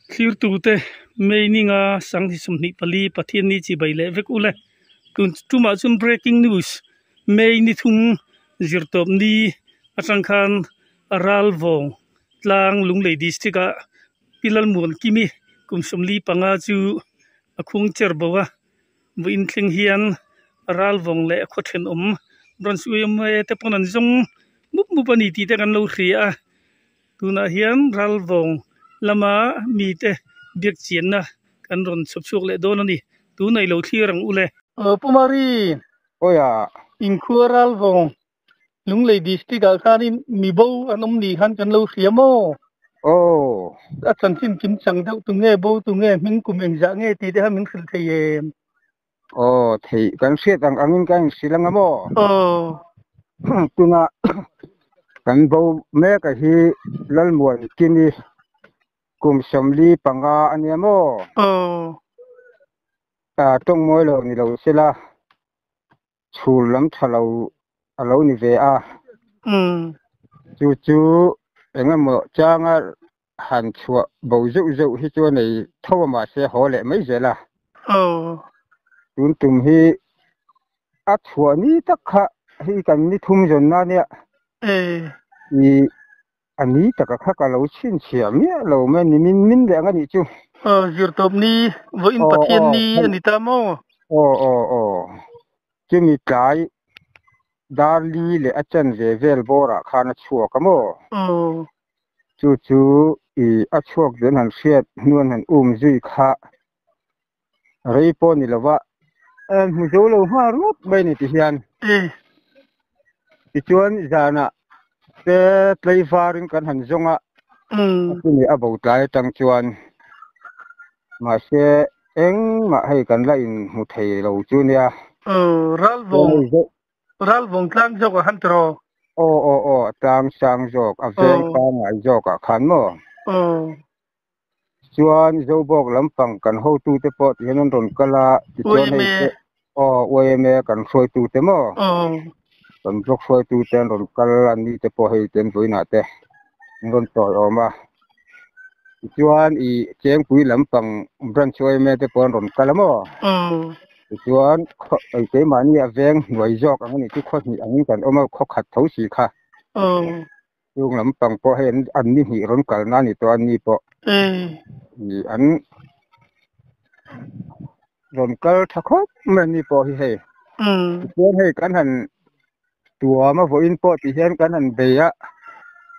Thlirtute May ninga Sanghi 24 Pathianni chibai leh vek ule. Tun tumah chuan breaking news May ni thum zirtawp ni atang khan Ralvawng tlang Lunglei district ah Pi Lalmuankimi kum 45 chu a khung cher bo a. Vawiin thleng hian Ralvawng leh khaw thenawm branch yma te pawn an zawng mup mup a ni tih te kan lo hria a. Tunah hian Ralvawng lama mite biak chianna kan rawn chhawp chhuak leh dawn a ni. Tunah i lo thlir ang u le. Aw Pu Mari, Awiah. Inkhua Ralvawng Lunglei District ah khanin mi bo an awm ni khan kan lo hria maw? Aw. A chanchin kim chang deuh tu nge bo tu nge hming kum engzah nge tih te kha min hrilh thei em? Aw, thei kan hriat ang angin ka inhrilh anga maw? Aw. Tuna kan bo mek a hi Lalmuankimi kum 45 a nia maw? Aw. Tawng mawi lo ni lo sela. Chhur lam tha lo a lo ni ve a. Chu chu eng emaw changa han chhuah bo zeuh zeuh hi chu a nei tho a mahse haw leh mai zel a. Tun tum hi a chhuah ni tak kha hi kan ni thum zawn na nia. I A ni taka kha ka lo chhinchhiah miah lo mai a ni, min min leh ang a nih chu. Aw, zirtawp ni, vawiin Pathian ni a ni ta maw? Aw, aw, aw. Chumi tlai dar li leh a chanve vel bawrah khan a chhuak a maw? Aw. Chu chu i a chhuak zel han hriat hnuan han um zui kha rei pawh ni lova hmu zo lo nghal ringawt mai a ni ti hian. Tichuan zanah te tlaivarin kan han zawng a, chumi a bo tlai atang chuan mahse engmah hei kan la inhmu thei lo chu nia. Ralvawng tlang zawk ah khan tiraw? Aw aw aw, a tlang sang zawk, a veng pangngai zawk ah khan maw? Aw. Chuan Zobawk lampang kan hotute pawh tihian an rawn kal a, tichuan hei te aw YMA kan hruaitute maw? Kan block hruaitute an rawn kal a, ni te pawh hei ten vawiinah te an rawn tawiawm a. Tichuan i Chengpui lampang branch YMA te pawh an rawn kal a maw? Tichuan keimahni a veng hnuai zawk ang a nih chu khaw hnih angin kan awm a, khaw khat tho si kha. Chung lampang pawh hei an ni hnih rawn kalna a ni tawh a, an ni pawh an rawn kal tha khawp mai an ni pawh hi hei. Tichuan hei kan han tuam a vawiin pawh ti hian kan han bei a,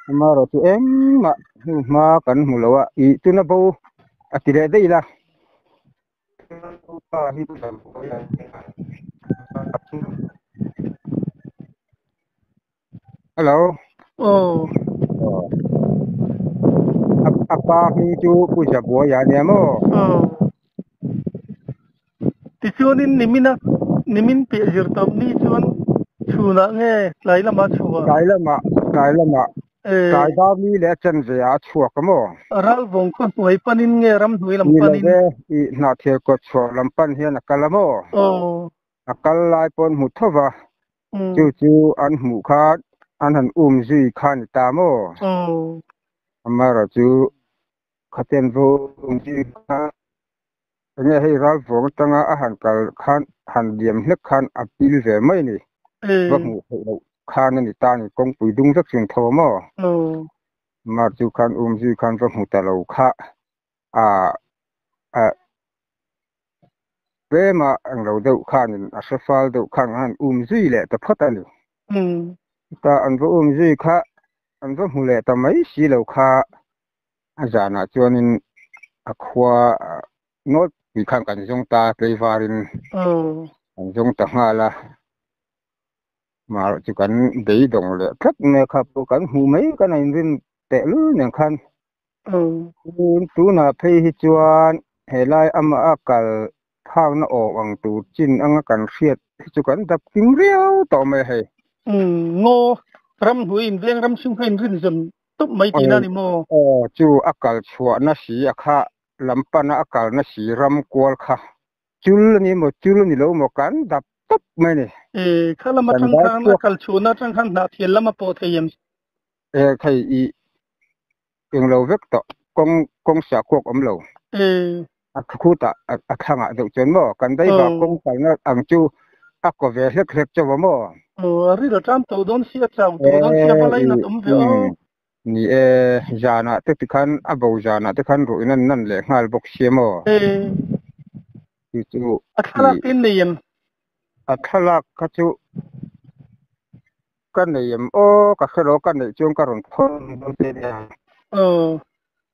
amaherawhchu engmah hnuhma kan hmu lo a, ih tuna bo a ti leh daih ila. Hello. Aw. Aw. A pa hming chu Pu Zabuaia a nia maw? Aw. Tichuanin nimina nimin piah zir tawp ni chuan chhunah nge tlai lamah chhuah? Tlai lamah, tlai lamah. Tlai dar ni leh a chanve ah a chhuak a maw? Ralvawng khaw hnuai panin nge ram hnuai lam panin? Ni love, i hnahthel kawt chhuah lam pan hian a kal a maw? Aw. A kal lai pawn hmu tho va, Chu chu an hmuh kha an han um zui kha a ni ta maw? Amaherawh chu khaten vo um zui kha enge hei ralvawng atanga a han kal khan han liam hlek khan a pil ve mai a ni. Va hmuh theih loh khan a ni ta a ni, kawngpui dung vek chung tho maw? Amaherawh chu khan um zui khan va hmu ta lo kha a Tlema englo deuh khanin a hre fal deuh khan an han um zui leh ta phawt a ni. Chutah an va um zui kha an va hmu leh ta mai si lo kha a zanah chuanin a khua nawlpui khan kan zawng ta tleivarin kan zawng ta nghal a. Marawh chu kan beidawng leh tlat mai a kha pawh kan hmuh mai kan a inrin tehlul nen khan Tunah phei hi chuan helai amah a kal phakna awk ang tur chin anga kan hriat hi chu kan dap kim riau tawh mai a hei. Ngaw ramhnuai in veng ram chhung kha in rin zawn tawp mai tihna a ni maw? Aw, chu a kal chhuahna si a kha lam pana a kalna si ram kual kha chul a ni maw chul a ni lo maw kan dap tawp mai a ni. Kha lam atang khan a kal chhuahna atang khan hnah thian lam a pawh thei em? Thei i englo vek tawh. kawng kawng siah kuak awm lo. A khutah a thlangah deuh chuan maw kan daiva kawng kalna ang chu a kaw ve hlek hlek chauh a maw? Aw, a ril a tan tawh dawn sia, chau tawh dawn sia, va lainat awm ve aw. Ni e, zanah te tikhan a bo zanah te khan ruih nan nan leh nghal bawk sia maw? Chu chu A thlalak te in nei em? A thlalak kha chu ka nei em aw, ka hre lo, ka neih chuan ka rawn thawn dawn che nia. Aw,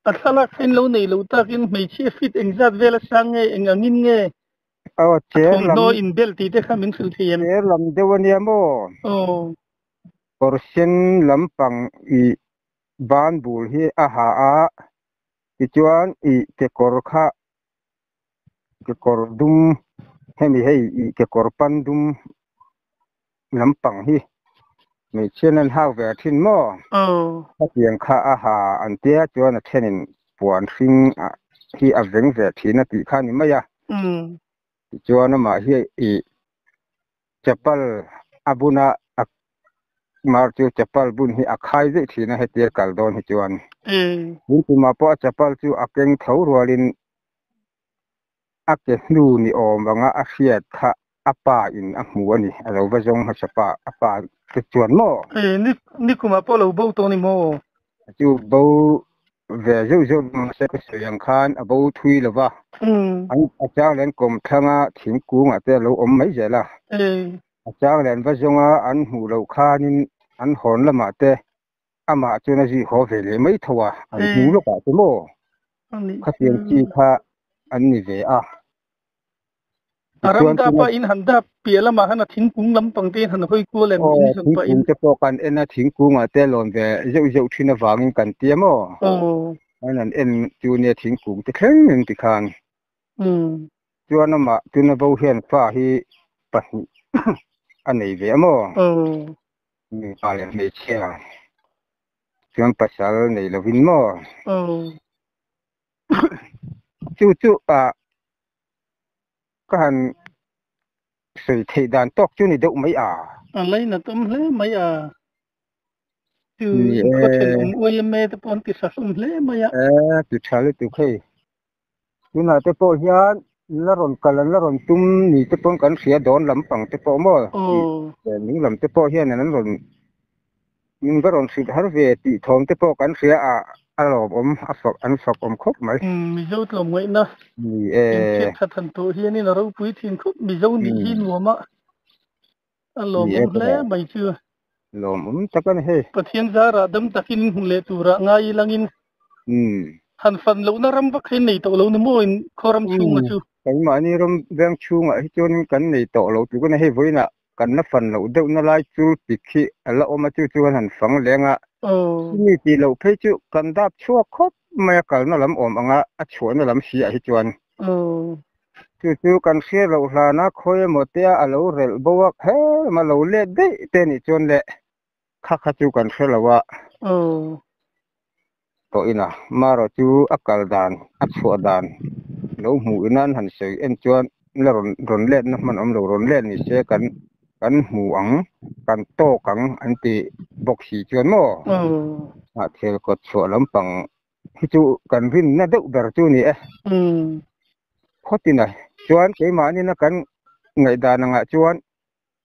a thlalak kha in lo nei lo takin hmeichhia fit engzat vel a sang nge, eng angin nge Aw, a cher lam. Thawmhnaw inbel tih te kha min hrilh thei em? Cher lam deuh a nia maw? Aw. Kawr sen lampang i ban bul hi a ha a, tichuan i kekawr kha kekawr dum hemi hei i kekawr pan dum lampang hi hmeichhian an hak ve thin maw? Khatiang kha a ha an tia chuan a thenin puan hring hi a veng ve thin a tih kha a ni mai a. Tichuan amah hi i chapal a buna a mar chu chapal bun hi a khai daih thin a hetia kal dawn hi chuan. Tun tumah pawh a chapal chu a keng tho rualin a ke hnu ni awm anga a hriat kha a pa in a hmu a ni. A lo va zawng hmasa pa a pa te chuan maw? Nikumah pawh lo bo tawh a ni maw? Chu bo ve zeuh zeuh mahse ka sawi ang khan a bo thui lo va, a chang leh an kawm thlang a thingkungah te a lo awm mai zel a. A chang leh an va zawng a, an hmuh loh khanin an hawn lamah te amah chuan a zui haw ve leh mai tho a, an hmu lawkah te maw khatiang chi kha an ni ve a. A ram dap a in han dap piah lamah khan a thingkung lampang te in han hawi kual em in zawn pah in. Thingkung te pawh kan en a, thingkungah te lawn ve zeuh zeuh thin avangin kan tia maw? An han en chu nia thingkung te thleng in ti khan. Chuan amah tuna bo hian fa hi pahnih a nei ve a maw? Mipa leh hmeichhia chuan pasal nei lovin maw? Chu chu ah Ka han sawi theih dan tawk chu ni deuh mai a. A lainat awm hle mai a. Chu inkhaw thenawm YMA te pawh an ti sa hlawm hle mai a. E, ti tha lutuk hei. Tunah te pawh hian la rawn kal an la rawn tum ni te pawh kan hria dawn lampang te pawh maw tih ning lam te pawh hian an rawn Min va rawn hrilh har ve tih thawm te pawh kan hria a, a lawmawm, a fak, an fak awm khawp mai. Mizo tlawmngaihna in chet that han tawh hianin a ropui thin khawp. Mizo nih hi nuam a, a lawmawm hle mai chu. Lawmawm tak a ni hei. Pathian zarah dam takin in hmu leh turah ngai ilangin han fan lohna ram vak hi nei tawh lo ni maw in khaw ram chhunga chu. Keimahni ram veng chhungah hi chuan kan nei tawh lo tluk a ni hei vawiinah Kan la fan loh deuhna lai chu tik hi a la awm a, chu chu kan han fang leng a. Chumi tih loh phei chu kan dap chhuak khawp mai a, kalna lam awm anga a chhuahna lam si ah hi chuan. Chu chu kan hriat loh hlana khawi emaw tea a lo relh bo a, hem a lo let daih te nih chuan le kha kha chu kan hre lo a. Tawh ina marawh chu a kal dan, a chhuah dan lo hmuh ina an han sawi en chuan la rawn rawn letna hman awm lo, rawn let ni se kan kan hmu ang, kan tawk ang an ti bawk si chuan maw? Hnahthial kawt chhuah lampang hi chu kan rinna deuh ber chu ni e. Khawtina chuan keimahni na kan ngaihdan angah chuan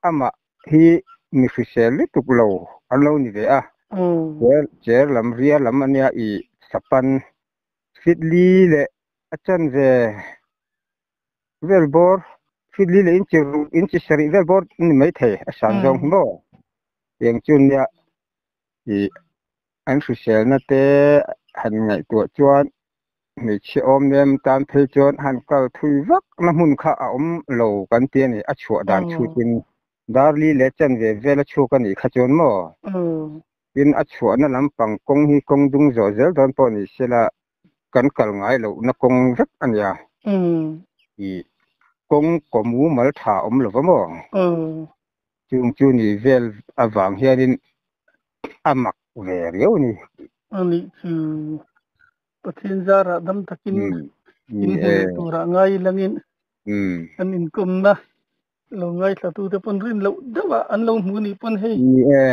Amah hi mi hrisel lutuk lo an lo ni ve a, chair lam ria lam a nia i sapan feet li leh a chanve vel bawr, feet li leh inchi ruk inchi sarih vel bawr a ni maithei a san zawng hi maw? Tiang chu nia i An hriselna te han ngaihtuah chuan hmeichhe awm nem tan phei chuan han kal thui vak na hmun kha a awm lo kan ti a ni. A chhuah dan chhutin Darli leh chanve vel a chhuak a nih kha chuan maw? Tin, a chhuahna lampang kawng hi kawng dung zawh zel dawn pawh ni sela kan kal ngai lohna kawng vek a nia. I kawng kaw mumal tha awm lo va maw? Chung chu ni vel avang hianin a mak ve riau a ni. A nih chu Pathian zarah dam takin in hmu leh turah ngai langin an inkawmna lo ngaithlatute pawn rin loh deuhah an lo hmu nih pawn hei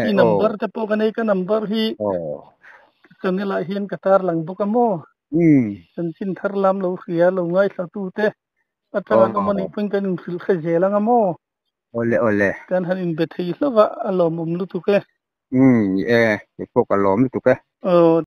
i number te pawh ka nei ka number hi channel ah hian ka tarlang bawk a maw? Chanchin thar lam lo hria lo ngaithla tu te atanga an awm anih pawhin kan inhrilh hre zel ang a maw? Awle awle. Kan han inbe thei hlauh a, a lawmawm lutuk e. Umm ni e, keipawh ka lawm lutuk e. Aw.